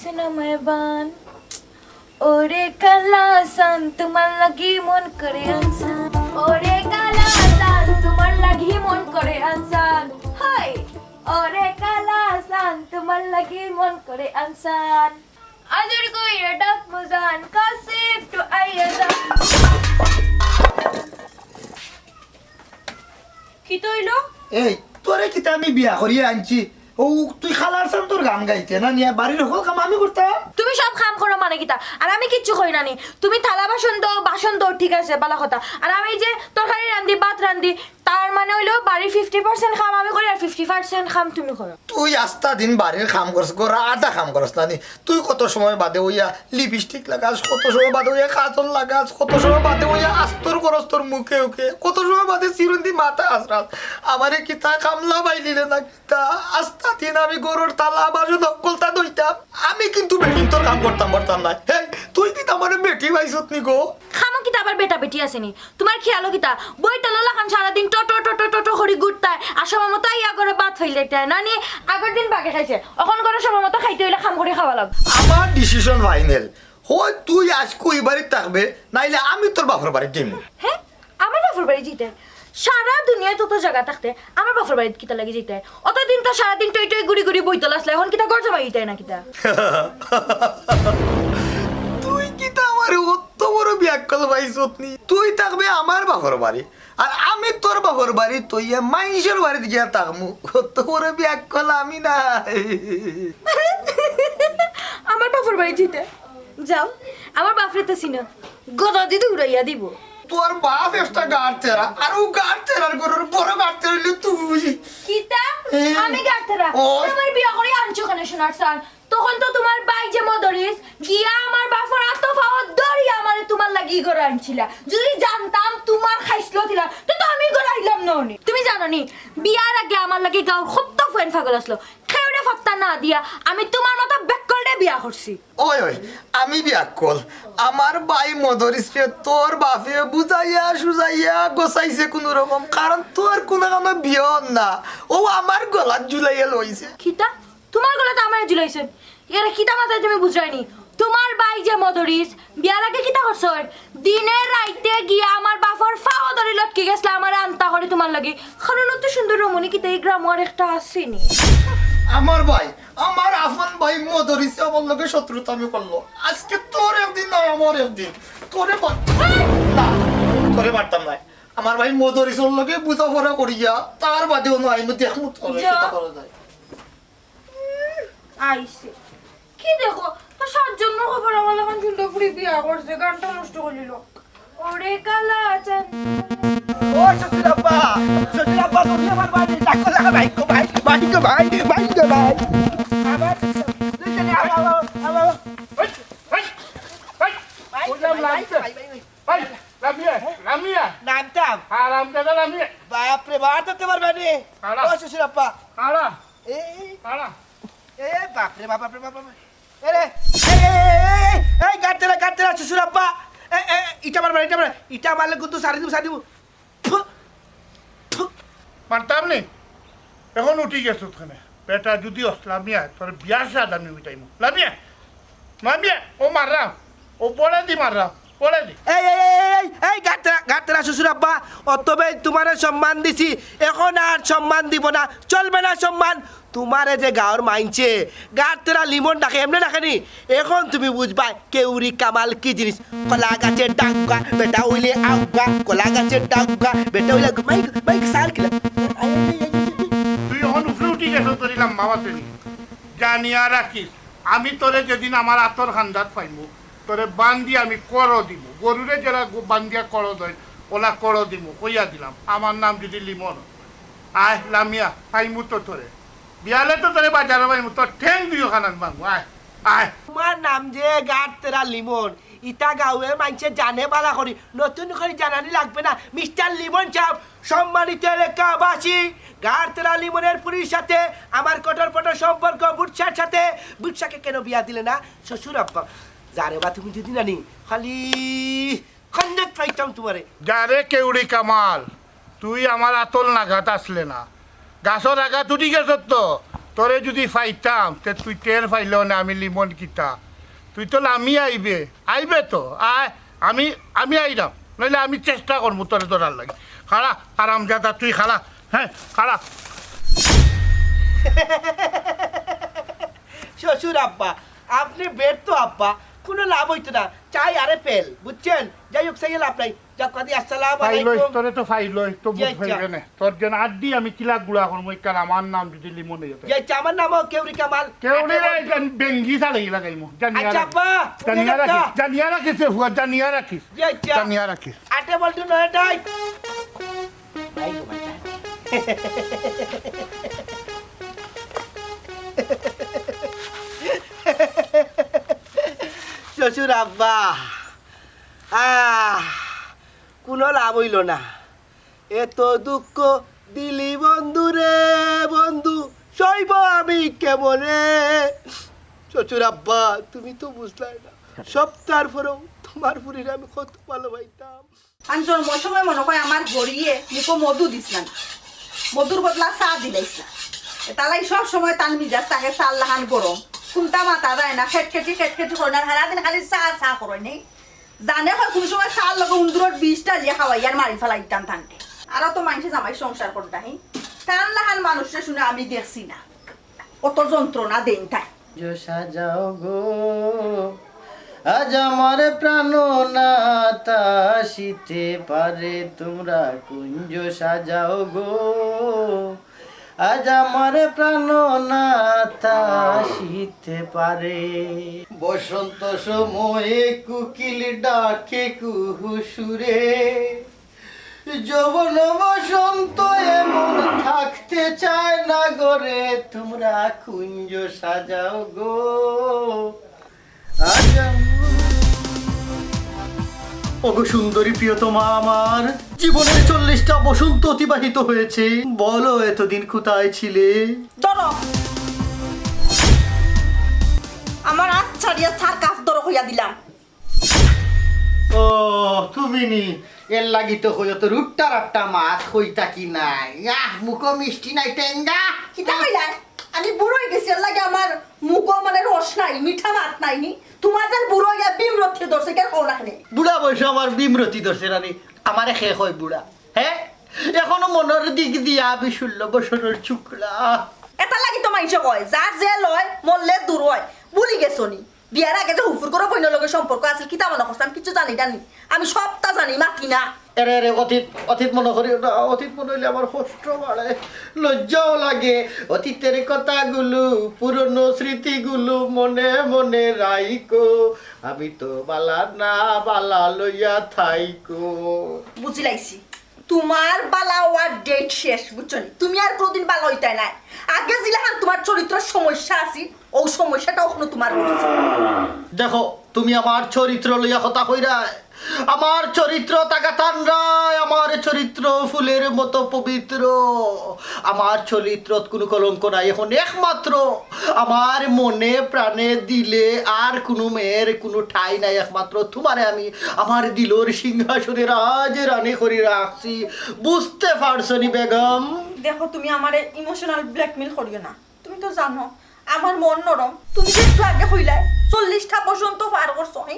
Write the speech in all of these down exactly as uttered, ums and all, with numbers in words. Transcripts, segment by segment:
সিনেমায় বান। ওরে কালা চান, তোমার লাগি মন করে আনসান। ওরে কালা চান, তোমার লাগি মন করে আনসান। হাই। ওরে কালা চান, তোমার লাগি মন করে আনসান। আদর কইরা ডাক মজান, কাছে একটু আইয়া যান। কিতা অইলো? এই, তোরে কিতা আমি বিয়া করিয়া আনছি? ও, তুই কালা চানর গান গাইতে না নিয়া বাড়ির হকল কাম আমি করতাম? তুমি সব কাম করো মানে কিতা? আর আমি কিচ্ছু করি না নি। তুমি থালা বাসন ধও, বাসন ধও, ঠিক আছে, ভালা কথা। আর আমি যে তরকারি রান্ধি, ভাত রান্ধি, তার মানে অইলো বাড়ির ফিফটি পার্সেন্ট কাম আমি করি আর ফিফটি পার্সেন্ট কাম তুমি করো। তুই আস্তা দিন বাড়ির কাম করস, ঘরর আধা কাম করস না নি? তুই কত সময় বাদে অইয়া লিপস্টিক লাগাস, কত সময় বাদে অইয়া কাজল লাগাস, কত সময় বাদে অইয়া আস্তর করস তোর মুখে উখে, কত সময় বাদে চিরুন দি মাথা আছড়াস। আমারে কিতা কামলা পাইলিলে না কিতা? আস্তা দিন আমি ঘরর থালা বাসন হকলতা ধইতাম, আমি কিন্তু বেটিন্তর কাম করতাম পারতাম নায়। হেই, তুই কিতা আমারে বেটি পাইছত নি গো? কামো কিতা আবার বেটা বেটি আছে নি? তোমার খেয়ালও কিতা? বইতলা লাখান সারাদিন টোটো টোটো টোটো করি ঘুরতায়, আর সময় মতো আইয়া ঘরো ভাত ফাইলাইতায় না নি? আগর দিন বাগে খাইছে, অখন ঘরো সময় মতো খাইতে অইলে কাম করি খাওয়া লাগবো। আমার ডিসিশন ফাইনাল। হয় তুই আইজকু ই বাড়িত থাকবে, নাইলে আমি তোর বাপর বাড়িত যাইমু। হে, আমার বাপর বাড়ি যাইতে? সারা দুনিয়াত অত জাগা থাকতে আমার বাপর বাড়িত কিতা লাগি যাইতে? অতদিন তো সারাদিন টই টই গুড়ি গুড়ি বইতলা আছলায়, অখন কিতা ঘর জামাই অইতায় না কিতা? তুই কিতা আমারে অত বড় বিয়াক্কল পাইছত নি? তুই থাকবে আমার বাপর বাড়ি, আর আমি তোর বাপর বাড়িত থইয়া মাইনষর বাড়িত গিয়া থাকমু। অত বড় বিয়াক্কল আমি নায়। আমার বাপর বাড়ি যাইতে? যাও, আমার বাপরে তো চিনো, গদা দি দৌড়াইয়া দিবো। তোর বাপ একটা গাড়তেরা, আর ও গাড়তেরার ঘরর বড় গাড়তেরা অইলে তুই। কিতা? এ। আমি গাড়তেরা? ও। আমার বিয়া করি আনছো কেনে সোনার চান? তখন তো তোমার ভাই যে মদরিছ, গিয়া আমার বাপর আতো পাও ধরিয়া আমারে তোমার লাগি ই ঘরো আনছিলা। যদি জানতাম তোমার খাইছলত ইলা, তে তো আমি ই ঘরো আইলাম না অনে। তুমি জানো নি, বিয়ার আগে আমার লাগি গাঁওর কত ফুয়াইন পাগল আছলো। কেউরে পাত্তা না দিয়া আমি তোমার মতো বেক্কলরে বিয়া করছি। ওই, ওই, আমি বিয়াক্কল। আমার ভাই মদরিছরে তোর বাপে বুঝাইয়া সুঝাইয়া গছাইছে কুনু রকম, কারণ তোর কুনু কামে বিয়া অর না, ও আমার গলাত ঝুলাইয়া লইছে। কিতা? তোমার গলাত আমারে ঝুলাইছে? এরে কিতা মাতরায় তুমি বুঝরায় নি? তোমার ভাই যে মদরিছ, বিয়ার আগে কিতা করছইন? দিনে রাইতে গিয়া আমার বাপর পাও ধরি লটকি গেছলা আমারে আনতা করি তোমার লাগি। কারণ অত সুন্দর রমণী কিতা ই গ্রামো আর একটা আছে নি? আমার ভাই, আমার আপন ভাই মদরিছে আমার লগে শত্রুতামি করলো। আইজকে তোর একদিন নায় আমার একদিন। তোরে বাদ-, না, তোরে পারতাম নায়। আমার ভাই মদরিছর লগে বুঝাপড়া করিয়া তার বাদে অনো আইমু, দেখমু তোরে যা। কিতা করা যায়। উম, আইছে। কি দেখো, তো সাত জন্ম খবর আমার লাখান সুন্দর করি বিয়া করছে, গানটা নষ্ট করিল। ওরে কালা চান। ও শ্বশুর আব্বা, শ্বশুর আব্বা, তুমি আমার বাড়ি, ডাকো, ডাকো, ভাই গো, ভাই, ভাই গো, ভাই, ভাই গো, ভাই। আমার, আবার, আবার, আবার। ওই, ওই, ওই, ভাই, কইলাম ভাই, লাগছে। ভাই, ভাই, ভাই। ভাই, লামিয়া, লামিয়া। নামতাম। হারামজাদা লামিয়া। বাপ রে, বাপ ধরতে পারবে নি। কালা। ও শ্বশুর আব্বা। কালা। এই, এই। কালা। এ বাপ রে বাপ, বাপ রে বাপ, বাপ। এ রে, এই, এই, এই, এই, এই, গাড়তেরা, গাড়তেরা, শ্বশুর আব্বা। এ, এ, ইটা মারবা, ইটা মারবা। ইটা মারলে কিন্তু সারি দিমু, সারি দিমু। ফু, ফু। মারতাম নি? এখন উঠি গেছত কেনে? বেটা যদি অস লামিয়া, তোর বিয়ার সাদ আমি মিটাইমু। লামিয়া, লামিয়া, ও মাররাম, ও বড়ে দি মাররাম, বড়ে দি। এই, এই, এই, এই, এই, এই, গাতরা, গাতরা শ্বশুর আব্বা, অতবে তোমারে সম্মান দিছি, এখন আর সম্মান দিব না, চলবে না সম্মান। তোমারে যে গাঁওর মাইনষে গাতরা লিমন ডাকে, এমনে ডাকে নি? এখন তুমি বুঝবা কেউরি কামাল কি জিনিস। কলা গাছের ডাউগা, বেটা অইলে আউগা, কলা গাছের ডাউগা, বেটা অইলে আউগা। মাইক, মাইক, সার কিলা? তুই অখন উপরে উঠি গেছত, তোর ইলাম বাবা তুই। জানিয়া রাখিস, আমি তোরে যেদিন আমার আতর খান্দাত পাইমু, তোরে বান্দি আমি করো দিমু। গরুরে যেরা গো-, বান্দিয়া করো দেয়, ওলা করো দিমু, কইয়া দিলাম। আমার নাম যদি লিমন। আয়, লামিয়া, পাইমু তো তোরে। বিয়ালে তো তোরে বাজারো পাইমু, তোর ঠেং দুইও খানাত ভাঙমু। আয়, আয়। তোমার নাম যে গাতরা লিমন, ইতা গাঁওর মাইনষে জানে বালা করি, নতুন করি জানানি লাগবে না। মিস্টার লিমন সাব, সম্মানিত এলাকাবাসী, গাতরা লিমনের পুরির সাথে আমার কটর পটর সম্পর্ক বুটসার সাথে। বুটসাকে কেন বিয়া দিলে না? শ্বশুর আব্বা, যারে বা তুমি যদি নানি, খালি খান্দাত পাইতাম তোমারে। যারে কেউরি কামাল, তুই আমার আতল নাগাত আসলে না। গাছর আগাত উঠি গেছত তো, তোরে যুদি পাইতাম, তে তুই টের পাইলে অনে আমি লিমন কিতা। তুই তো লামি আইবে, আইবে তো, আয়, আমি, আমি আইরাম, নাইলে আমি চেষ্টা করমু তোরে ধরার লাগি। খাড়া, হারামজাদা, তুই খাড়া, হ্যাঁ, খাড়া। শ্বশুর আব্বা, আপনি ব্যর্থ আব্বা, কোনো লাভ হইতো না। চাই আরে ফেল, বুঝছেন? যাই হোক, সেই লাভ নাই। যাক, কাদি, আসসালামু পাইলই, আলাইকুম। তোরে তো পাইলই, তো জি, বুঝ আচ্ছা। পাইবে না। তোর জন্য আড্ডি আমি কিলা গুলা করমু, ইকান আমার নাম যদি লিমন হইয়া থাকে। জি, আচ্ছা, আমার নামও কেউরি কামাল। কেউরি আটে রে, বলটু। জান-, বেঙ্গি চালাই লাগাইমু। জানিয়া আচ্ছা, রাখিস। আব্বা, জানিয়া উনি রাখিস, একটা। জানিয়া রাখিস রে ফুয়া, জানিয়া রাখিস। জি, আচ্ছা। জানিয়া রাখিস। আটে বলটু নয়টায়। শ্বশুর আব্বা, আহ, কোনো লাভ হইল না। এত দুঃখ দিলি বন্ধু রে বন্ধু, সইব আমি কেমনে? শ্বশুর আব্বা, তুমি তো বুঝলাই না, সব তারপরেও তোমার ফুরিরে আমি কত ভালোবাসতাম। আমি জন্মর সময় মনে হয় আমার ঘড়িয়ে মুখো মধু দিস না, মধুর বদলা চা দিলাইস না। তালাই সব সময় তান মিজাজ থাকে চার লাখান গরম, কোনটা মাথা যায় না, খেটখেটি খেটখেটি করে না, সারাদিন খালি চা চা করে নেই। জানে হয় কোন সময় চার লগে উন্দুরর বিষ ঢালিয়া খাওয়াই আর মারি ফেলাই দিতাম তানকে। আরো তো মানুষে জামাই সংসার করতা, হি? তান লাখান মানুষরে শুনে আমি দেখছি না, কত যন্ত্রণা দেন তাই। কুঞ্জ সাজাও গো, আজ আমার প্রাণনাথ আসিতে পারে, তোমরা কুঞ্জ সাজাও গো, আজ আমার প্রাণনাথ আসিতে পারে। বসন্ত সময়ে কুকিল ডাকে কুহু সুরে, যৌবন বসন্ত এমন থাকতে চায় না গরে, তোমরা কুঞ্জ সাজাও গো। আজ আম-, ওগো সুন্দরী প্রিয়তমা আমার, জীবনের চল্লিশটা বসন্ত অতিবাহিত হয়েছে, বলো এতদিন কোথায় ছিলে? ধরো, আমার আত ছাড়িয়া সার কাজ ধরো কইয়া দিলাম। ও, তুমি নি, এর লাগি তো কইও তো রুট্টা রাট্টা মাত কইতা কি নাই। আহ, মুখো মিষ্টি নাই টেঙ্গা। কিতা কইলায়? আমি বুড়ো হয়ে গেছি, এর লাগি আমার মুখো মানে রস নাই, মিঠা মাত নাই নি। তোমার যেন বুড়ো হইয়া ভীমরতি ধরছে, কেন কও না কেনে? বুড়া বয়সে আমার ভীমরতি ধরছে না নি? আমারে খে কয় বুড়া, হ্যাঁ? এখনো মনর দিক দিয়া আমি ষোলো বছরের চুকলা। এটার লাগি তো মাইনষে কয়, যার যে লয়, মরলে দূর হয়। ভুলি গেছো নি? বিয়ার আগে যে হুফুর করে বইনর লগে সম্পর্ক আছিল, কিতা মনে করছো আমি কিচ্ছু জানি না নি? আমি সবটা জানি, মাতি না। এরে, এরে, অতীত, অতীত মনে করিও না, অতীত মনে হইলে আমার কষ্ট বাড়ে, লজ্জাও লাগে। অতীতের কথাগুলো, পুরনো স্মৃতিগুলো মনে মনে রাইকো। আমি তো বালা না বালা লইয়া থাইকো। বুঝিলাইছি, তোমার বালা হওয়ার ডেট শেষ, বুঝছো নি? তুমি আর কোনোদিন বালা হইতায় নায়। আগে যেলাখান তোমার চরিত্রর সমস্যা আছিল, ও সমস্যাটা অখনো তোমার রয়েছে। দেখো, তুমি আমার চরিত্র লইয়া কথা কইরায়। আমার চরিত্র তাগাতান রায়, আমার চরিত্র ফুলের মতো পবিত্র। আমার চরিত্রত কোনো কলঙ্ক নাই। এখন একমাত্র আমার মনে প্রাণে দিলে আর কোনো মেয়ের কোনো ঠাঁই নাই। একমাত্র তোমারে আমি আমার দিলর সিংহাসনে রাজ রানী করি রাখছি। বুঝতে পারছো নি বেগম? দেখো, তুমি আমারে ইমোশনাল ব্ল্যাকমেইল করিও না। তুমি তো জানো আমার মন নরম। তুমি যে একটু আগে কইলায় চল্লিশটা বসন্ত পার করছো, হি?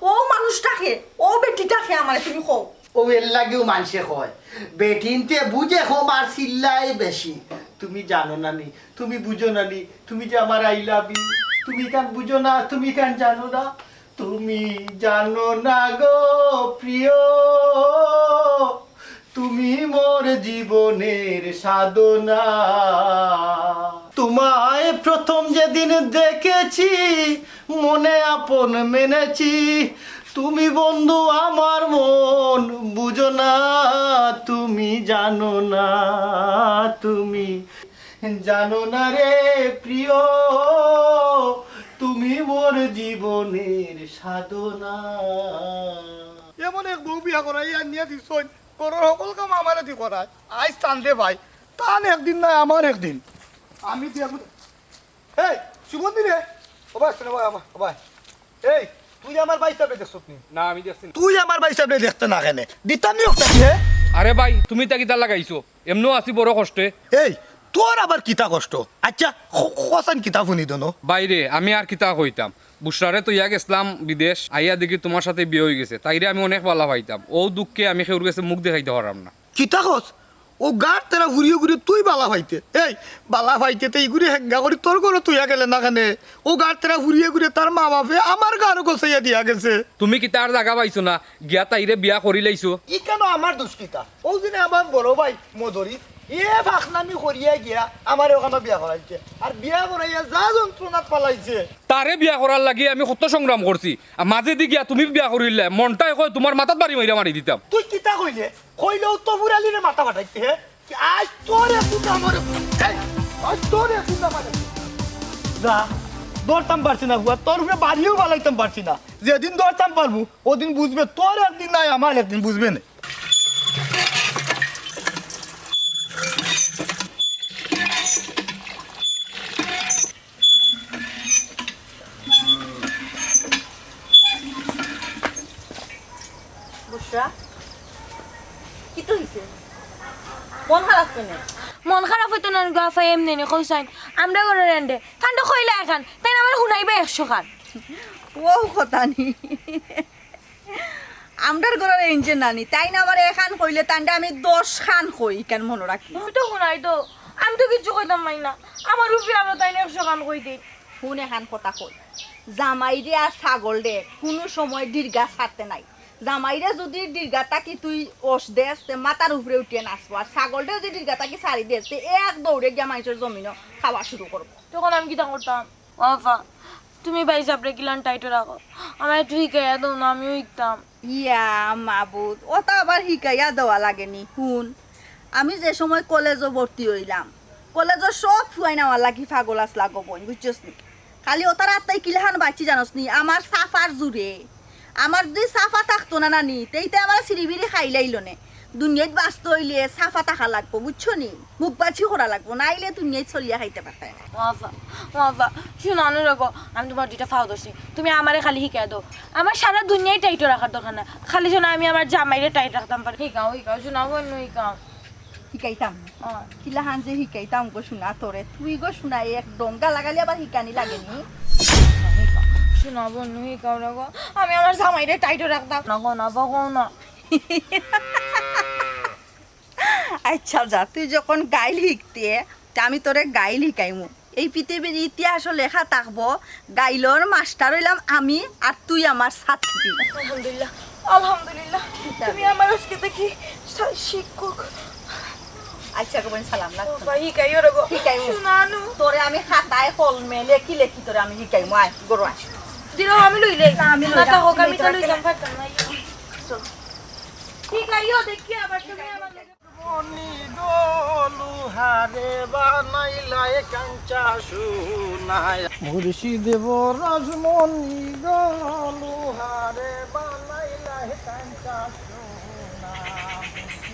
ও মানুষটা খে, ও বেটিটা খে আমারে তুমি কও। ও এর লাগিও মানষে কয়, বেটিন্তে বুঝে কম আর চিল্লায় বেশি। তুমি জানো না নি, তুমি বুঝো না নি, তুমি যে আমার আই লাভ ইউ, তুমি কেন বুঝো না, তুমি কেন জানো না, তুমি জানো না গো প্রিয়, তুমি মোর জীবনের সাধনা। তোমায় প্রথম যেদিন দেখেছি, মনে আপন মেনেছি, তুমি বন্ধু আমার মন বুঝো না, তুমি জানো না, তুমি জানো না রে প্রিয়, তুমি মোর জীবনের সাধনা। এমন এক বউ বিয়া করাই আনিয়া দিছইন, ঘরর হকল কাম আমারে দি করায়। আইজ তান দে ভাই, তান একদিন নায় আমার একদিন। আমি বিয়া করি। এই, সুগন্ধি রে। ও ভাই, শোনো ভাই, আমার, ও ভাই। এই, তুই আমার ভাই সাহেবরে দেখছত নি? না, আমি দেখছি না। তুই আমার ভাই সাহেবরে দেখতে না কেনে? দিতাম নি ওটা কি, হে? আরে ভাই, তুমি তা কিতা লাগাইছো? এমনেও আছি বড় কষ্টে। এই, তোর আবার কিতা কষ্ট? আচ্ছা, ক-, কছাইন কিতা হুনি দেনো? ভাইরে, আমি আর কিতা কইতাম? বুশরারে থইয়া গেছলাম বিদেশ, আইয়া দেখি তুমার সাথে বিয়া অইগেছে। তাইরে আমি অনেক বালা পাইতাম। অউ দুঃখে আমি কেউর গেছে মুখ দেখাইতাম পাররাম না। কিতা কছ? অউ গাঁর তেরা ফুড়িগুরে তুই বালা পাইতে? এই, বালা পাইতে তে ইগুরে হেঙ্গা করি তোর ঘরো থইয়া গেলে না কেনে? অউ গাঁর তেরা ফুড়িগুরে তার মা-বাফে আমার ঘরো গছাইয়া দিয়া গেছে। তুমি কিতা আর জাগা পাইছো না? গিয়া তাইরে বিয়া করিলাইছো। ইখানো আমার দুষ কিতা? অউ দিনে আমার বড় ভাই মদরি, এ ফাকনামি করিয়া গিয়া আমারে অখানো বিয়া করাইছে। আর বিয়া করাইয়া যা যন্ত্রণাত ফালাইছে। তারে বিয়া করার লাগি আমি কত সংগ্রাম করছি। আর মাঝেদি গিয়া তুমি বিয়া করিলায়, মনটায় কয় তুমার মাথাত বাড়ি মাইরা মারি দিতাম। তুই কিতা কইলে? কইলেও তো ফুরালিরে মাথা ফাটাইতে, হে? কি আজ তোর একদিন না আমার, এই, আজ তোর একদিন না আমার। যা, ধরতাম পারছি না ফুয়া, তোর উপরে বাড়িও ফালাইতাম পারছি না। যেদিন ধরতাম পারমু, অদিন বুঝবে, তোর একদিন নায়, আমার একদিন, বুঝবে নে। বুশরা, কিতা অইছে? মন খারাপ কেনে? মন খারাপ অইতো না গো আফা, এমনে নি কইছাইন। আমরার ঘরর এন্ডে, তানরে কইলা একখান, তাইন আমারে হুনাইবা একশো খান। অউ কথা নি। আমরার ঘরর এন্ডে নানি, তাইন আমারে একখান কইলে তানরে আমি দশ খান কই, ইখান মনো রাখি। আমি তো হুনাই তো, আমি তো কিচ্ছু কইতাম পারি না। আমার উপরে আরো তাইন একশো খান কই দেইন। হুন একখান কথা কই, জামাইরে আর ছাগলরে কুনু সময় ডিরগা ছাড়তে নাই। জামাইরে যুদি ডিরগা থাকি তুই অশ দেস, তে মাথার উপরে উঠিয়া নাচবো, আর ছাগলরে যুদি ডিরগা থাকি ছাড়ি দেস, তে এক দৌড়ে গিয়া মানষর জমিনো খাওয়া শুরু করবো। তখন আমি কিতা করতাম? ও আফা, তুমি ভাইসাবরে কিলান টাইটো রাখো, আমারে একটু হিকাইয়া দেও না, আমিও হিকতাম। ইয়া মাবুদ, অতা আবার হিকাইয়া দেওয়া লাগেনি। হুন, আমি যে সময় কলেজো ভর্তি অইলাম, কলেজর সব ফুয়াইন আমার লাগি পাগল আছলা গো বইন, বুঝছস নি? খালি অতার আত্মায় কিলাখান বাইচ্ছি জানোস নি? আমার সাফার জুরে। আমার যুদি সাফা থাকতো না নানি, তে ইতে আমারে ছিড়িবিড়ি খাইলাইলো নে। দুনিয়াত বাঁচতে অইলে সাফা থাকা লাগবো, বুঝছো নি? মুখবাজি করা লাগবো, নাইলে দুনিয়াত চলিয়া খাইতে পারতায় না। ও আফা, ও আফা, হুনো নু রাখো, আমি তুমার দুইটা পাও ধরছি, তুমি আমারে খালি হিকাই দেও। আমার সারা দুনিয়াই টাইটো রাখার দরকার না, খালি যেন আমি আমার জামাইরে টাইট রাখতাম পারি। হিকাও, হিকাও, হুনো বইন, হিকাও। হিকাইতাম। অয়। কিলাখান যে হিকাইতাম গো সোনা তোরে, তুই গো সোনা এক ডঙ্গা লাগাইলে আবার হিকানি লাগেনি। হুনো বইন, হিকাও রাখো, আমি আমার জামাইরে টাইটো রাখতাম। না গো, না বাবা, না। আচ্ছা যা, তুই যখন গাইল হিকতে, তে আমি তোরে গাইল হিকাইমু। এই পৃথিবীর ইতিহাসো লেখা থাকবো, গাইলর মাস্টার অইলাম আমি, আর তুই আমার ছাত্রী। আলহামদুলিল্লাহ, আলহামদুলিল্লাহ, তুমি আমার আজকে থাকি শি-, শিক্ষক। আচ্ছা গো বইন, সালাম লাগতো না। বাবা, হিকাইও রে গো। হিকাইমু। হুনো নু। তোরে আমি খাতায় কলমে লেখি লেখি তোরে আমি হিকাইমু। আয়, গরু আয়। দিলাও আমি লইলে। না, আমি লইলাম। না, তা হোক, আমি তো লইতাম পারতাম না। চল। হিকাইও দেখি আবার তুমি আমার লগে। মণি গো লোহারে বানাইলায় কাঞ্চা সোনা। মুর্শিদ বরজ মণি গো লোহারে বানাইলায় কাঞ্চা সোনা।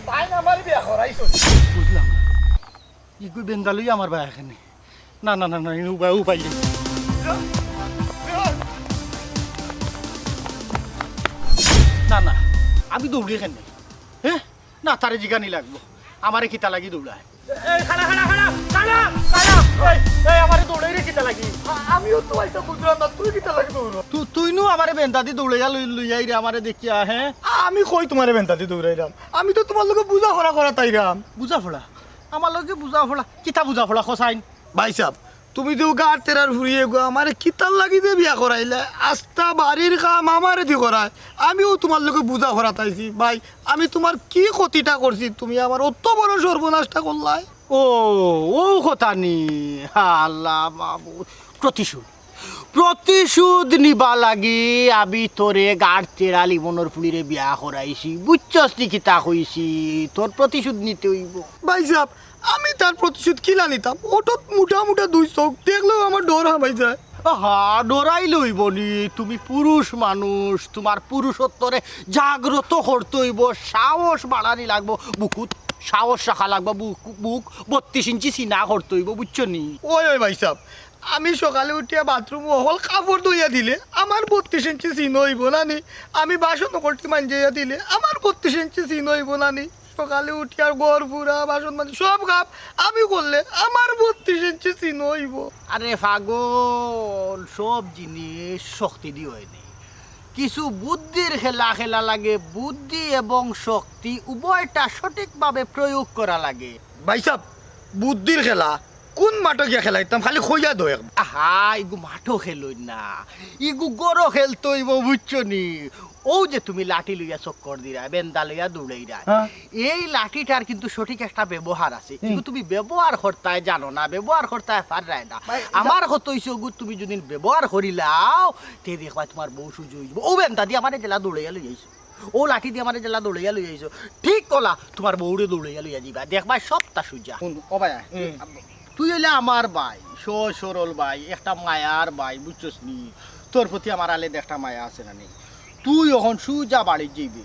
তাইন আমারে বিয়া করাইছইন। বুঝলাম না। ইগু বেন্দা লইয়া আমার ভাই এখানে। না, না, না, না, উবাই, উবাই। না, না, আমি দৌড়ি কেনে। হে? না, তারে জিগানি লাগবো। আমারে কিতা লাগি দৌড়ায়? এই, খাড়া, খাড়া, খাড়া, খাড়া, খাড়া। এই, এই, আমারে দৌড়াইরে কিতা লাগি? আ-, আমিও তো ইটা বুঝলাম না, তুই কিতা লাগি দৌড়ো? তু-, তুই নু আমারে বেন্দাদি দৌড়াইয়া লই-, লইয়া আইরে আমারে দেখিয়া, হে? আমি কই তুমারে বেন্দাদি দৌড়াইরাম? আমি তো তুমার লগে বুঝাপড়া করাত আইরাম। বুঝাপড়া? আমার লগে বুঝাপড়া? কিতা বুঝাপড়া, কছাইন? ভাইসাব, তুমি যে গাঁর তেরার ফুড়ি এগু, আমারে কিতার লাগি যে বিয়া করাইলা? আস্তা বাড়ির কাম আমারে দি করায়, আমিও তুমার লগে বুঝাপড়াত আইছি। ভাই, আমি তুমার কি ক্ষতিটা করছি? তুমি আমার অত বড় সর্বনাশটা করলায়। ও, অউ কথা নি। আল্লাহ মাবুদ। প্রতিশোধ। প্রতিশোধ নিবা লাগি আমি তোরে গাঁর তেরা লিমনর ফুড়িরে বিয়া করাইছি। বুঝছস নি কিতা কইছি? তোর প্রতিশোধ নিতে অইবো। ভাইসাব, আমি তার প্রতিশোধ কিলা নিতাম? অটাত মুটা মুটা দুই চউখ দেখলেউ আমার ডর হামাই যায়। আহা, ডরাইলে অইবো নি? তুমি পুরুষ মানুষ, তুমার পুরুষত্বরে জাগ্রত করতে অইবো, সাহস বাড়ানি লাগবো, বুকুত সাহস রাখা লাগবো, বুক, বুক বত্রিশ ইঞ্চি সিনা করতে অইবো, বুঝছো নি? ওই, ওই ভাইসাব, আমি সকালে উঠিয়া বাথরুমো হকল কাপড় ধইয়া দিলে আমার বত্রিশ ইঞ্চি সিন অইবো না নি? আমি বাসন হকলটি মাঞ্জাইয়া দিলে আমার বত্রিশ ইঞ্চি সিন অইবো না নি? সকালে উঠিয়া ঘর পুরা, বাসন মাজি, সব কাম আমি করলে আমার বত্রিশ ইঞ্চি চিনো অইবো। আরে পাগল, সব জিনিস শক্তি দি অয়নি। কিছু বুদ্ধির খেলা খেলা লাগে, বুদ্ধি এবং শক্তি উভয়টা সঠিকভাবে প্রয়োগ করা লাগে। ভাইসাব, বুদ্ধির খেলা কুন মাঠো গিয়া খেলাইতাম? খালি কইয়া দেও একবার। আহা, ইগু মাঠো খেলইন না, ইগু ঘরো খেলতো অইবো, বুঝছো নি? অউ যে তুমি লাঠি লইয়া চক্কর দিরায়, বেন্দা লইয়া দৌড়াইরায়, হ্যাঁ। এই লাঠিটার কিন্তু সঠিক একটা ব্যবহার আছে। হুম। কিন্তু তুমি ব্যবহার করতায় জানো না, ব্যবহার করতায় পাররায় না। ভাই, আমার কথা অইছে, অগু তুমি যদি ব্যবহার করিলাও, তে দেখবায় তুমার বউ সুজি অইযিবো। অউ বেন্দা দি আমারে যেলা দৌড়াইয়া লই আইছো, অউ লাঠি দি আমারে যেলা দৌড়াইয়া লই আইছো, ঠিক অলা তুমার বউরে দৌড়াইয়া লইয়া যিবায়, দেখবায় সবটা সুজা। হুন, ও ভাই, হুম। তুই অইলে আমার ভাই, সহজ সরল ভাই, একটা মায়ার ভাই, বুঝছস নি? তোর প্রতি আমার আলাদা একটা মায়া আছে না নি? তুই অখন সুজা বাড়িত যাইবে,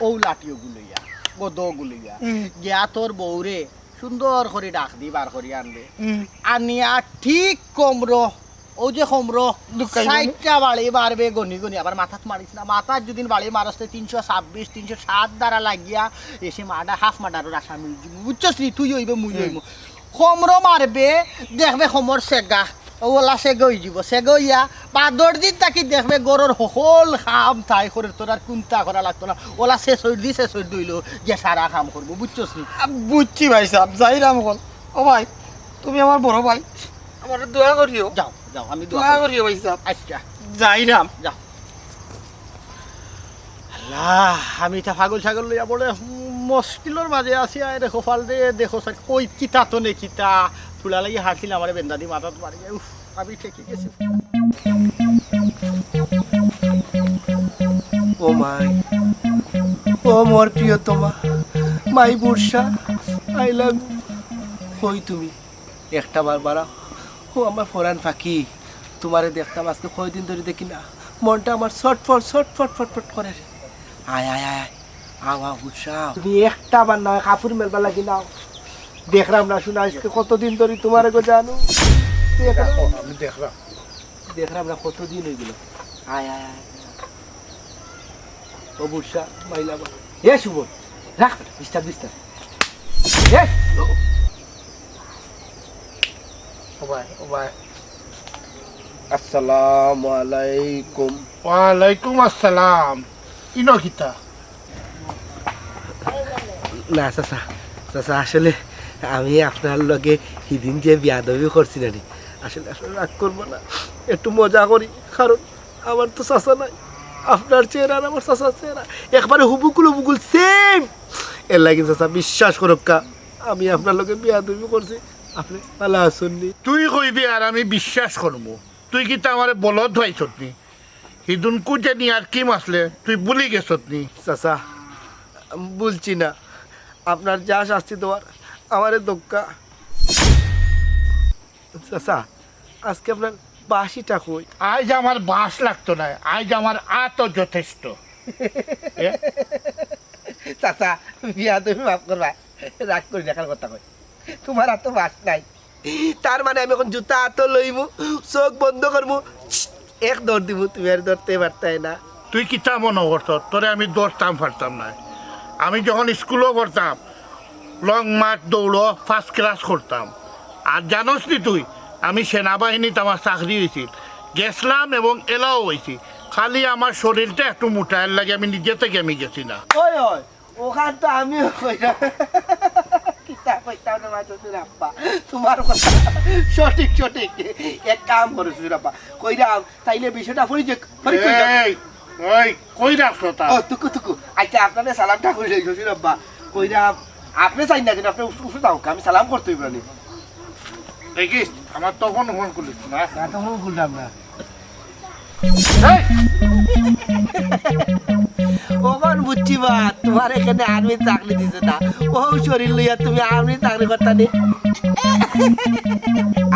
অউ লাঠি অগু লইয়া, গদা অগু লইয়া, হুম। গিয়া তোর বউরে সুন্দর করি ডাক দি বার করি আনবে। হুম। আনিয়া ঠিক কমরো, অউ যে কমরো, ঢুকাইবো নি? চাইরটা বাড়ি মারবে গনি গনি, আবার মাথাত মারিস না। মাথাত যদি বাড়ি মারস, তে তিনশো ছাব্বিশ, তিনশো সাত ধারা লাগিয়া এসে মার্ডার, হাফ মার্ডারর আসামি অইযিবো। বুঝছস নি? তুই অইবে, মুই হুম। অইমু। কমরো মারবে, দেখবে কমর সেগা, অউ অলা সেগা অইযিবো। সেগা অইয়া বাদর দিন থাকি দেখবে ঘরর হকল কাম তাই করে, তোর আর কুন্তা করা লাগতো না। অলা শেষ অইর দি, শেষ অইর দি অইলো, গিয়া সারা কাম করবো, বুঝছস নি? আ, বুঝছি ভাইসাব, যাইরাম অখন। ও ভাই, তুমি আমার বড় ভাই, আমারে দোয়া করিও। যাও, যাও, আমি দোয়া দোয়া করি। করিও ভাইসাব। আচ্ছা। যাইরাম। যাও। আল্লাহ, আমি ইতা পাগল ছাগল লইয়া বড় মুশকিলর মাঝে আছি। আয় রে কপাল রে, দেখো সাইড, কই কিতা তো নে কিতা। তুলা লাগি হারছিল আমারে বেন্দা দি মাথাত মারি। উফ, আমি ঠেকি গেছি। ও মাই, ও মোর প্রিয়তমা, মাই বুরসা, I love you। কই তুমি? একটা বার বাড়াও। ও আমার ফরান ফাকি, তুমারে দেখতাম আজকে কয়দিন ধরি দেখি না, মনটা আমার ছটফট ছটফট ছটফট করে রে। আয়, আয়, আয়, আয়। আও, আও, উৎসাহ। তুমি একটা বার না, কাপড় মেলবার লাগি নাও। দেখরাম না, শুনা, আজকে কতদিন ধরি তুমারে গো জানো। দেখরাম। দেখো, আমি দেখরাম। দেখরাম না, কতদিন অইগেলো। আয়, আয়, আয়। ও বুরসা, মাইলা বা-, এ সুবল, রাখ বেটা, বিস্তার, বিস্তার। এ! ও ভাই, ও ভাই। আসসালামু আলাইকুম। ওয়ালাইকুম আসসালাম। ইনো কিতা? না, চাচা, চাচা, আসলে আমি আপনার লগে হিদিন যে বিয়াদবি করছি না নি, আসলে আপনারা রাগ করবা না, একটু মজা করি, কারণ আমার তো চাচা নাই, আপনার চেহারা আর আমার চাচার চেহারা একবারে হুবুকুল হুবুকুল same। এর লাগি চাচা বিশ্বাস করউক্কা, আমি আপনার লগে বিয়াদবি করছি, আপনে ভালা আছইন নি? তুই কইবি আর আমি বিশ্বাস করমু? তুই কিতা আমারে বলদ পাইছত নি? হিদুনকু যে নিয়ার কিম আছলে, তুই ভুলি গেছত নি? চাচা, ভুলছি না, আপনার যা শাস্তি দেওয়ার আমারে দেউক্কা। চাচা, আজকে আপনার বাঁশিটা কই? আইজ আমার বাঁশ লাগতো নায়, আইজ আমার আতও যথেষ্ট। এ? চাচা, বিয়াদবি মাফ করবা, রাগ করি দেখার কথা কই, তুমার আতো বাঁশ নাই, তার মানে আমি অখন জুতা আতো লইমু, চউখ বন্ধ করমু, এক দৌড় দিমু, তুমি আর ধরতে পারতায় না। তুই কিতা মনো করছস, তোরে আমি ধরতাম পারতাম নায়? আমি যখন স্কুলো পড়তাম, লং মার্চ দৌড়ো first class করতাম। আর জানোস নি তুই, আমি সেনাবাহিনীত আমার চাকরি অইছিল, গেছলাম এবং এলাও অইছি। খালি আমার শরীরটা একটু মোটা, এর লাগি আমি নিজে থাকি আমি গেছি না। ওই, ওই, অখান তো আমিও কইরাম। কিতা কইতাম না, মা শ্বশুর আব্বা, তুমার কথা সঠিক, সঠিক। এক কাম করো শ্বশুর আব্বা, কইরাম, তাইলে বিষয়টা পরি যে, পরি কই যাও। এই, ওই, কই রাখছো তা? ও, তুকু, তুকু। আচ্ছা, আপনারে সালামটা কইলে, শ্বশুর আব্বা। কইরাম, আপনে চাইন না যেন, আপনে উঠে, উঠে যাও, আমি সালাম করতে অইবো নি। দেখিস, আমার তখন ফোন করলিস না। না, তখন খুললাম না। এই! অখন বুঝছি বা, তুমার এখানে আর্মি চাকরি দিছে না। ও শরীর লইয়া তুমি আর্মি চাকরি করতা নি।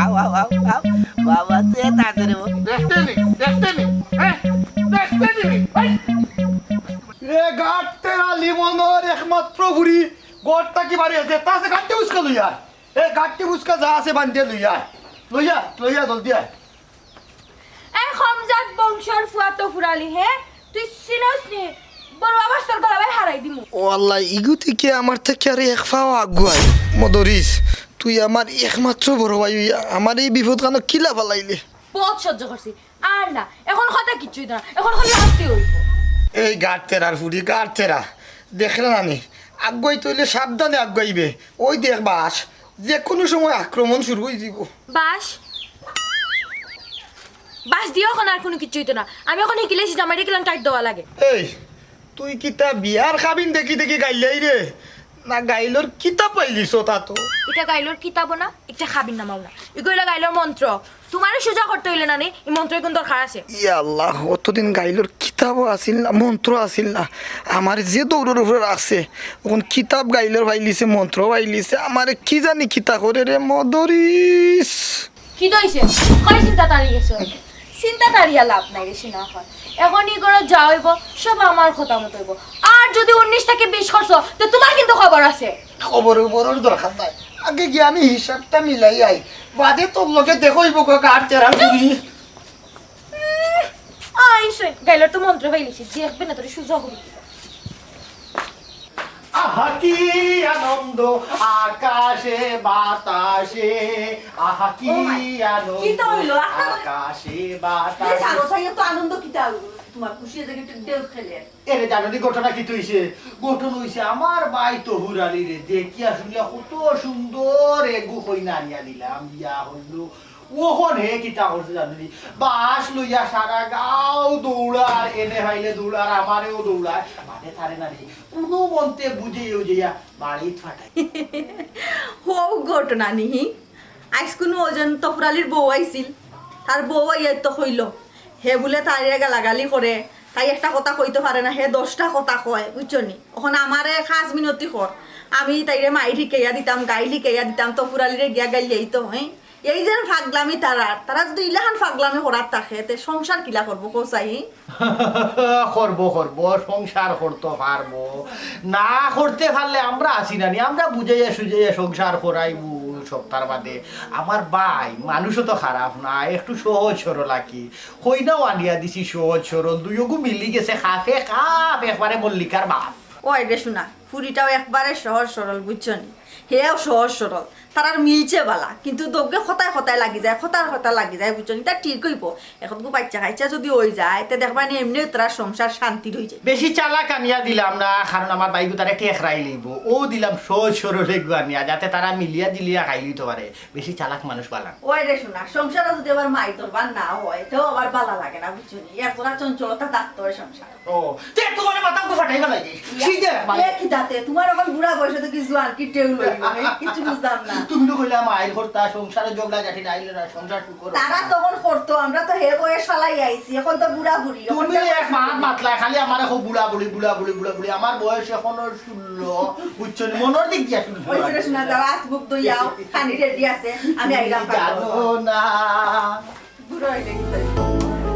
আও, আও, আও, আও। বাবা, সে তাড়াতাড়ি বল। দেখতে নি, দেখতে নি, হ্যাঁ? দেখতে নি, এই! এ গাট্টেরা লিমনর একমাত্র ফুরি, ঘরটা কি বাড়ি আছে? তা আছে গাট্টি বুসকা লইয়া। এ গাট্টি বুসকা যা আছে বান্ধিয়া লইয়া। লইয়া, লইয়া, জলদি আয়। এ কমজাত বংশর ফুয়া তো ফুরালি, হে? তুই চিনস নি? তোর বাবা তোর গলা ভাই হারাই দিমু। ও আল্লাহ, ইগু থেকে আমার থেকে আরো এক পাও আগুয়াই। মদরিস, তুই আমার একমাত্র বড় ভাই অইয়া আমার এই বিপদ খানো কিলা ফালাইলে? বহুত সহ্য করছি, আর না, এখন কথা কিচ্ছু অইতো না, এখন খালি আসতে অইব। এই গাড় তেরার ফুড়ি, গাড় তেরা, দেখরে না নি? আগুয়াইতে অইলে সাবধানে আগুয়াইবে। ওই দেখ বাঁশ, যে কোনো সময় আক্রমণ শুরু অই যিব। বাঁশ? বাঁশ দিও এখন আর কোনো কিচ্ছু অইতো না। আমি এখন হিকিলে জামাইরে কিলান টাইট দেওয়া লাগে। এই, তুই কিতা বিয়ার কাবিন দেখি দেখি গাইলাই রে? না গাইলর কিতাব পাইলিছ তা তো? ইটা গাইলর কিতাবও না, ইটা কাবিন নামাও না। ইগু অইলো গাইলর মন্ত্র। তুমারে সুজা করতে অইলে না নি, ই মন্ত্র ইগুন দরকার আছে। ইয়া আল্লাহ, অতদিন গাইলর কিতাবও আছিল না, মন্ত্র আছিল না। আমার যে দৌড়র উপরে রাখছে, অখন কিতাব গাইলর পাইলিছে, মন্ত্র পাইলিছে। আমারে কি জানি কিতা করে রে মদরিস। কিতা অইছে? কই চিন্তা তাড়ি গেছো? চিন্তা তাড়িয়া লাভ নাই রে, শোনা হয়। এখন ই ঘরো যা অইব, সব আমার কথা মতো অইব। আর যদি উনিশ থেকে বিশ করছো, তো তুমার কিন্তু খবর আছে। খবর উবরর দরকার নাই, আগে গিয়া আমি হিসাবটা মিলাই আই, বাদে তোর লগে দেখা অইব গো, গাড় তেরা ফুড়ি। উম, আইসো, গাইলর তো মন্ত্র পাইলিছি, দেখবে না তোরে সুজা করি দিবা। আহা কি আনন্দ আকাশে বাতাসে, আহা কি ও মাই, আনন্দ কিতা অইলো? আপনার আকাশে বাতাসে। সাগর সাহেব তো আনন্দ কিতা অইলো? তুমার খুশি অইছে কি ঢেউ খেলে? এরে জানো নি ঘটনা কিতা অইছে? ঘটনা অইছে আমার ভাই তহুর আলীরে দেখিয়া শুনিয়া কত সুন্দর এগু কইনা আনিয়া দিলাম, বিয়া অইলো। অখন হে কিতা করছে জানো নি? বাঁশ লইয়া সারা গাঁও দৌড়ার, এনে পাইলে দৌড়ার, আমারেও দৌড়ায়, মানে তারে না নি, কুনু মন্তে বুঝাইয়া উঝাইয়া বাড়িত ফাটাই। হউ ঘটনা নিহি। আইজ কুনু ওজন তফুরালির বউ আইছিল, তার বউ আইয়া তো কইল, হে বুলে তাইরে গালাগালি করে, তাই একটা কথা কইতো পারে না, হে দশটা কথা কয়, বুঝছো নি? অখন আমারে খাস মিনতি কর, আমি তাইরে মাইর হিকাইয়া দিতাম, গাইল হিকাইয়া দিতাম, তফুরালিরে গিয়া গাইল যাইতো, হ্যাঁ? এই যে ফাগলামি তারার, তারা যদি ইলাখান ফাগলামি করার থাকে, তে সংসার কিলা করবো, কও চাই? করবো, করবো, সংসার করতো পারবো। না করতে পারলে আমরা আছি না নি, আমরা বুঝাইয়া সুঝাইয়া সংসার করাইবো সপ্তাহর বাদে। আমার ভাই, মানুষও তো খারাপ না, একটু সহজ সরল আর কি। কইনাও আনিয়া দিছি সহজ সরল, দুইওগু মিলি গেছে, কাফে কাফ, একবারে মল্লিকার বাপ। ওই রে শোনা, ফুরিটাও একবারে সহজ সরল, বুঝছো নি? হেও সহজ সরল, তারার মিলছে বালা, কিন্তু দগ্গে কথায় কথায় লাগি যায়, কথার কথা লাগি যায়, বুঝছো নি? তা ঠিক অইবো। এখন গু বাচ্চা কাচ্চা যদি অই যায়, তে দেখবা নি এমনিও তারার সংসার শান্তির অই যায়। বেশি চালাক আনিয়া দিলাম না, কারণ আমার ভাইগু তারে ঠেকরাই লইবো। ও দিলাম সহজ সরল এগু আনিয়া, যাতে তারা মিলিয়া দিলিয়া খাই লইতো পারে। বেশি চালাক মানুষ বালা। ওই রে শোনা, সংসারে যদি আবার মাই দরবার না হয়, তেও আবার বালা লাগে না, বুঝছো নি? এক জাগা চঞ্চলতা থাকতো হয় সংসার। ও, তে তোমার মাথা উঠে ফাটাই ফেলাই দিস। ইয়া, সিধা মারি। ইয়া কি দাতে? তোমার এখন বুড়া বয়সে তো কি জোয়ান কি টেউ লইব? আমি কিচ্ছু বুঝলাম না। তুমি তো কইলা মাইর করতা, সংসারে ঝগড়া ঝাঁটি নাই, না সংসার সুখ করো। তারা তখন করতো, আমরা তো হে বয়স ফালাই আইছি, এখন তো বুড়া বুড়ি, এখন তুমি তো এক মাত মাতলা, খালি আমারে কও বুড়া বুড়ি, বুড়া বুড়ি, বুড়া বুড়ি। আমার বয়স এখনো ষোলো, বুঝছো নি? মনর দিক দিয়া শুনো। ওই ছেলে শোনা যাও, আত মুখ ধুইয়াও, খানি রেডি আছে, আমি আইলাম। জানো না। বুড়া হইলে কি হইছে?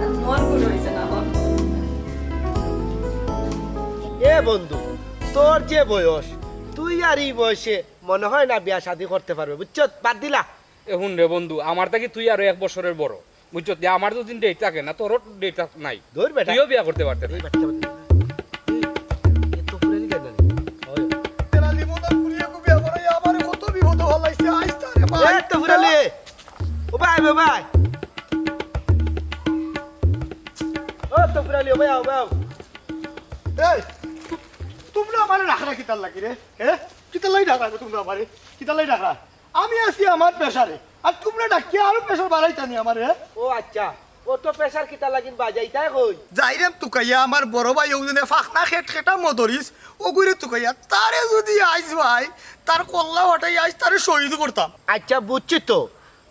আর মন বুড়া হইছে না, মন। এ বন্ধু, তোর যে বয়স, তুই আর এই বয়সে মনে হয় না বিয়া শাদী করতে পারবে, বুঝছো? বাদ দিলা। এ হুন রে বন্ধু, আমার থাকি তুই আরো এক বছরের বড়, বুঝছো? তে আমার যদি ডেট থাকে না, তোরও ডেট নাই। ধর বেটা। তুইও বিয়া করতে পারতে না। এই বাচ্চা বাচ্চা। এই, এ তো পুরানি গান জানে। হয়। তেরা লিমন আর পুরিয়া কো বিয়া করে আমারে কত বিপদ হলাইছে, আইস তারে ভাই। এ তো পুরালি। ও ভাই, ও ভাই। ও তো পুরালি, ও ভাই, ও ভাই। এই, তু-, তোমরা আমারে রাখরা কিতার লাগি রে? হ্যাঁ? কিতার লাগি রাখরা তোমরা আমারে? কিতার লাগি রাখরা? আমি আছি আমার প্রেশারে, আর তোমরা ডাকিয়া আরো প্রেশার বাড়াইতা নি আমারে, হ্যাঁ? ও আচ্ছা, ও তো প্রেশার কিতা লাগিন বাজাইতায় কই? যাইরাম তুকাইয়া আমার বড় ভাই ওজনে ফাখনা খেট খেটা মদরিস, ওগুরে তুকাইয়া, তারে যদি আইস ভাই, তার কল্লা হটাই আইস, তারে শহীদ করতাম। আচ্ছা, বুঝছি তো,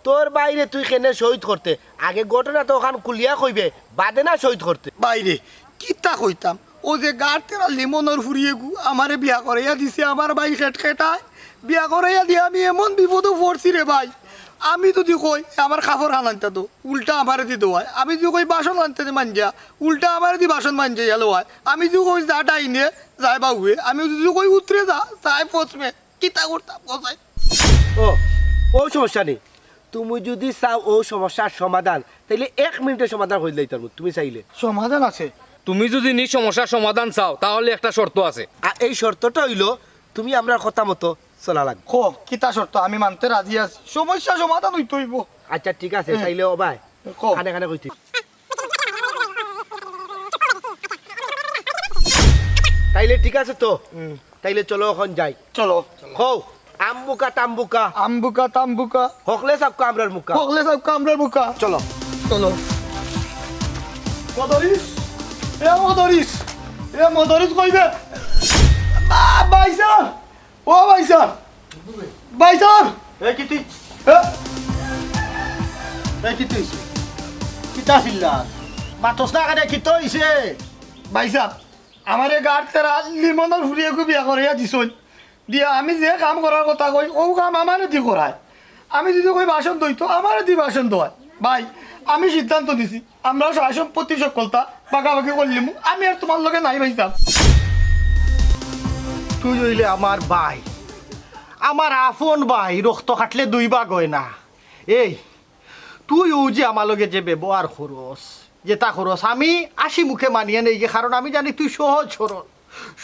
তোর ভাইরে তুই কেনে শহীদ করতে? আগে ঘটনা তো ওখান খুলিয়া কইবে, বাদে না শহীদ করতে। ভাইরে, কিতা কইতাম? ও যে গার তেরা লিমনর ফুরিয়ে গু, আমারে বিয়া করাইয়া দিছে আমার ভাই খেট খেটায়। বিয়া করাইয়া দিয়া আমি এমন বিপদো পড়ছি রে ভাই। আমি যদি কই, আমার কাপড় হান আনতা দো, উল্টা আমারে দি দোয়ায়। আমি যদি কই বাসন আনতে দে মাঞ্জা, উল্টা আমারে দি বাসন মাঞ্জা গেল হয়। আমি যদি কই যা ডাইনে, যায় বাউয়ে। আমি যদি কই উতরে যা, যায় পশ্চিমে। কিতা করতাম, কোথায়? ও, ও সমস্যা নেই। তুমি যদি চাও ও সমস্যার সমাধান, তাইলে এক মিনিটে সমাধান করি দিলাই পারবো, তুমি চাইলে। সমাধান আছে? তুমি যদি নি সমস্যার সমাধান চাও, তাহলে একটা শর্ত আছে। আর এই শর্তটা অইলো, তুমি আমরার কথা মতো চলা লাগবো। কও, কিতা শর্ত? আমি মানতে রাজি আছি, সমস্যা সমাধান অইতে অইবো। আচ্ছা, ঠিক আছে, হুম। তাইলে ও ভাই, কও। কানে কানে কইতে। তাইলে ঠিক আছে তো? হুম। তাইলে চলো, অখন যাই। চলো। কও, আম্বুকা তাম্বুকা। আম্বুকা তাম্বুকা। হকলে সাউক্কা আমরার মুক্কা। হকলে সাউক্কা আমরার মুক্কা। চলো। চলো। মদরিস, এ মদরিস, এ মদরিস কইবে। বা-, ভাইসাব, ও ভাইসাব, ভাইসাব। এ কিতা? এ? এ কিতা অইছে? কিতা চিল্লার? মাতস না কেনে, কিতা অইছে? ভাইসাব, আমারে গাড় তেরা লিমনর ফুড়িয়ে কু বিয়া করাইয়া দিছইন। দিয়া আমি যে কাম করার কথা কই, অউ কাম আমারে দি করায়। আমি যদি কই বাসন ধইতো, আমারে দি বাসন ধোয়ায়। ভাই, আমি সিদ্ধান্ত নিছি, আমরা সয় সম্পত্তি সকলতা ভাগাভাগি করিলিমু। আমি আর তুমার লগে নাই ভাইসাব। তুই অইলে আমার ভাই, আমার আপন ভাই, রক্ত কাটলে দুই ভাগ অয় না। এই, তুই অউ যে আমার লগে যে ব্যবহার করস, যেতা করস, আমি হাসি মুখে মানিয়া নেই গি, কারণ আমি জানি তুই সহজ সরল।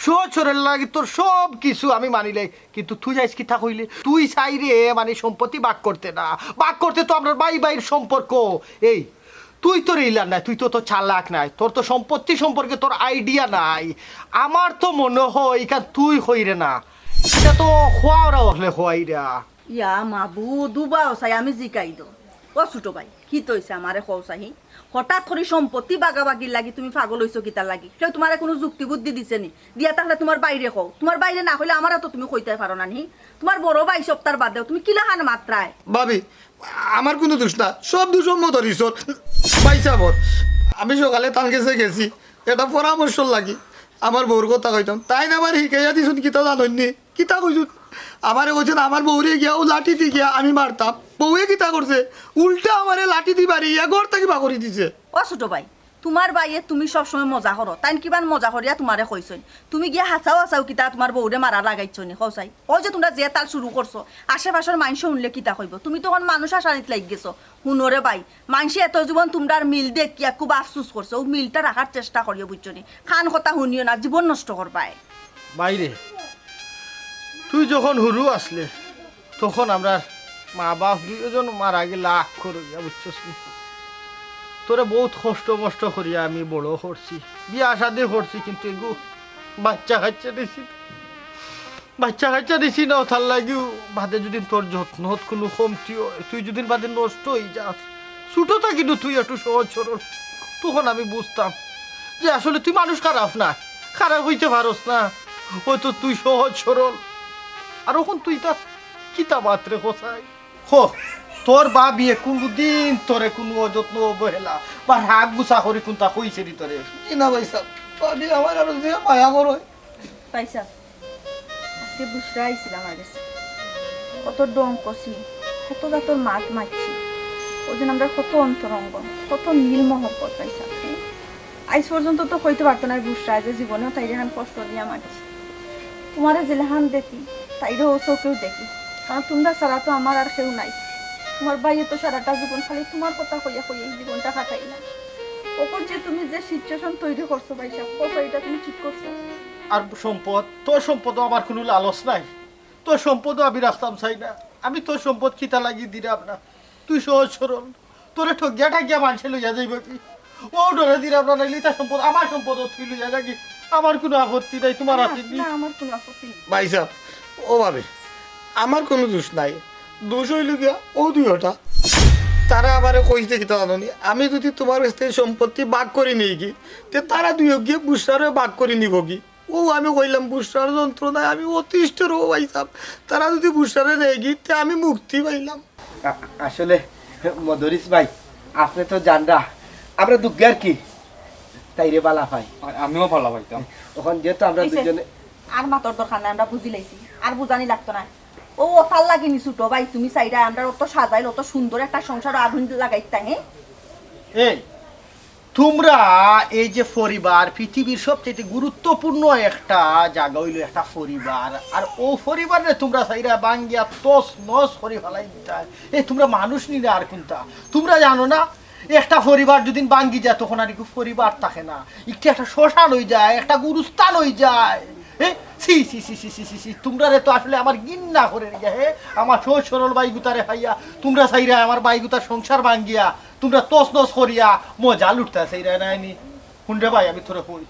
সহজ সরল লাগি তোর সব কিছু আমি মানিলাই, কিন্তু তুই আইজ কিতা কইলে? তুই চাইরে মানে সম্পত্তি ভাগ করতে না, ভাগ করতে তো আমরার ভাই ভাইর সম্পর্ক। এই, তুই তো রে ইলা নায়, তুই তো অত চালাক নায়, তোর তো সম্পত্তি সম্পর্কে তোর idea নাই। আমার তো মনে হয় ইখান তুই কইরে না, ইটা তো খোয়াওরা অকলে কইরা। ইয়া মাবুদ, উবাও চাই আমি জিকাই দো। ও ছোট ভাই, কিতা অইছে আমারে কও চাই? হঠাৎ করি সম্পত্তি বাগাবাগির লাগি তুমি পাগল অইছো কিতার লাগি? কেউ তুমারে কুনু যুক্তি বুদ্ধি দিছে নি? দিয়া থাকলে তুমার ভাইরে কও। তুমার ভাইরে না কইলে আমারে তো তুমি কইতায় পারো না নি। তুমার বড় ভাই সবতার বাদেও তুমি কিলাখান মাতরায়? ভাবি, আমার কুনু দুষ না, সব দুষ অউ মদরিসর, ভাইসাবর। আমি সকালে তান গেছে গেছি, একটা পরামর্শর লাগি আমার বউর কথা কইতাম। তাইন আমারে হিকাইয়া দিছইন কিতা জানইন নি? কিতা কইছইন? আমারে কইছইন আমার বউরে গিয়া অউ লাঠি দি গিয়া আমি মারতাম। বউয়ে কিতা করছে? উল্টা আমারে লাঠি দি মারি ইয়া ঘর থাকি বার করি দিছে। ও ছোট ভাই, তুমার ভাইয়ে তুমি সবসময় মজা করো, তাইন কিমান মজা করিয়া তুমারে কইছইন? তুমি গিয়া হাছাউ হাছাউ কিতা তুমার বউরে মারা লাগাইছো নি, কও চাই? অউ যে তুমরা যে তাল শুরু করছো, আশেপাশর মাইনষে হুনলে কিতা কইবো? তুমি তো অখন মানুষ আসানিত লাগি গেছো। হুনো রে ভাই, মাইনষে এত জীবন তুমরার মিল দেখিয়া খুব আফসুস করছে, অউ মিলটা রাখার চেষ্টা করিও, বুঝছো নি? খান কথা হুনিও না, জীবন নষ্ট করবায়। ভাইরে, তুই যখন হুরু আছলে, তখন আমরার মা বাপ দুইজন মারা গেলা আক্কর অইয়া, বুঝছস নি? তোরে বউত কষ্ট মষ্ট করিয়া আমি বড় করছি, বিয়া শাদি করছি, কিন্তু এগু বাইচ্চা কাইচ্চা দিছি না। বাইচ্চা কাইচ্চা দিছি না, অতার লাগিউ বাদে যদি তোর যত্নত কুনু কমতি অয়, তুই যদি বাদে নষ্ট অই যাস, ছোট থাকিনু তুই একটু সহজ সরল, তখন আমি বুঝতাম যে আসলে তুই মানুষ খারাপ না, খারাপ অইতে পারস না, অয়তো তুই সহজ সরল। আর অখন তুই তা কিতা মাতরে কও চাই? কও, তোর ভাবিয়ে কুনুদিন তোরে কুনু অযত্ন অবহেলা বা রাগ গুসা করি কুনতা কইছে নি তোরে? জি না ভাইসাব, ভাবি আমারে আরো যে মায়া করইন। ভাইসাব, আজকে বুশরা আইছিল আমার গেছে, কত ঢং করছি, কত জাতর মাত মারছি, অউ যে আমরার কত অন্তরঙ্গ, কত মিল মহব্বত ভাইসাব। আইজ পর্যন্ত তো কইতে পারতো নায় বুশরায় যে জীবনেও তাইরে এখান কষ্ট দিয়া মারছি। তুমারে যেলাখান দেখি, তাইরেও অউ চউখেউ দেখি, কারণ তুমরা ছাড়া তো আমার আর কেউ নাই। তুমার ভাইয়ে তো সারাটা জীবন খালি তুমার কথা কইয়া কইয়া ই জীবনটা কাটাইলা। অখন যে তুমি যে situation তৈরি করছো ভাইসাব, কও চাই ইটা তুমি ঠিক করছো? আর সম্পদ, তোর সম্পদও আমার কুনু লালস নাই, তোর সম্পদও আমি রাখতাম চাই না। আমি তোর সম্পদ কিতা লাগি দিরাম না, তুই সহজ সরল, তোরে ঠগিয়া ঠাগিয়া মানষে লইয়া যাইবো কি? অউ ডরে দিরাম না, নাইলে ইতা সম্পদ, আমার সম্পদ তুই লইয়া যাগি, আমার কুনু আপত্তি নাই, তুমার না, আতে নি। না, আমার কুনু আপত্তি নাই। ভাইসাব, ও ভাবি, আমার কুনু দুষ নাই, দুষ অইলো গিয়া অউ দুইওটা। তারা আমারে কইছে কিতা জানো নি, আমি যদি তুমার গেছ থাকি সম্পত্তি ভাগ করি নেই গি, তে তারা দুইও গিয়া বুশরারে ভাগ করি নিবো গি। অউ আমি কইলাম, বুশরার যন্ত্রণায় আমি অতিষ্ঠ রে ভাইসাব। তারা যদি বুশরারে নেয় গি, তে আমি মুক্তি পাইলাম। আ-, আসলে মদরিস ভাই, আপনে তো জানরা, আমরা দুগ্গার কি তাইরে বালা পাই। আ-, আমিও বালা পাইতাম। অখন যেহেতু আমরা দুইজনে আর মাতর দরকার নাই, আমরা বুঝিলাইছি, আর বুঝানি লাগতো নায়। অউ অতার লাগি নি ছোট ভাই, তুমি চাইরায় আমরার অত সাজাইল, অত সুন্দর একটা সংসারো আগুন লাগাইতা, হে? এই, তুমরা এই যে পরিবার, পৃথিবীর সবচাইতে গুরুত্বপূর্ণ একটা জাগা অইলো একটা পরিবার। আর অউ পরিবাররে তুমরা চাইরায় ভাঙ্গিয়া তছ নছ করি ফালাই দিতায়। এই তুমরা মানুষ নি না আর কুনতা? তুমরা জানো না একটা পরিবার যদি ভাঙ্গি যায়, তখন আর একটু পরিবার থাকে না, একটু একটা শ্মশান অই যায়, একটা গুরুস্থান অই যায়। এ, ছি, ছি, ছি, ছি, ছি, ছি, ছি, তোমরারে তো আসলে আমার ঘিন্না করের গিয়া, হে, আমার সহজ সরল ভাইগুতারে পাইয়া, তোমরা চাইরায় আমার ভাইগুতার সংসার ভাঙ্গিয়া, তোমরা তছনছ করিয়া মজা লুটতা চাইরায় নায়নি? হুন রে ভাই, আমি তোরে কই,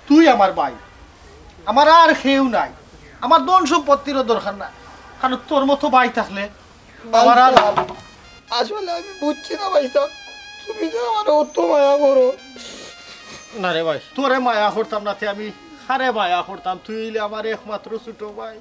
তুই আমার ভাই, আমার আর কেউ নাই, আমার ধন সম্পত্তিরও দরকার না, কারণ তোর মতো ভাই থাকলে আমার আর আসলে আমি বুঝছি না ভাইসাব, তুমি যে আমার অত মায়া করো। না রে ভাই, তোরে মায়া করতাম না, তে আমি কারে মায়া করতাম? তুই অইলে আমার একমাত্র ছোট ভাই।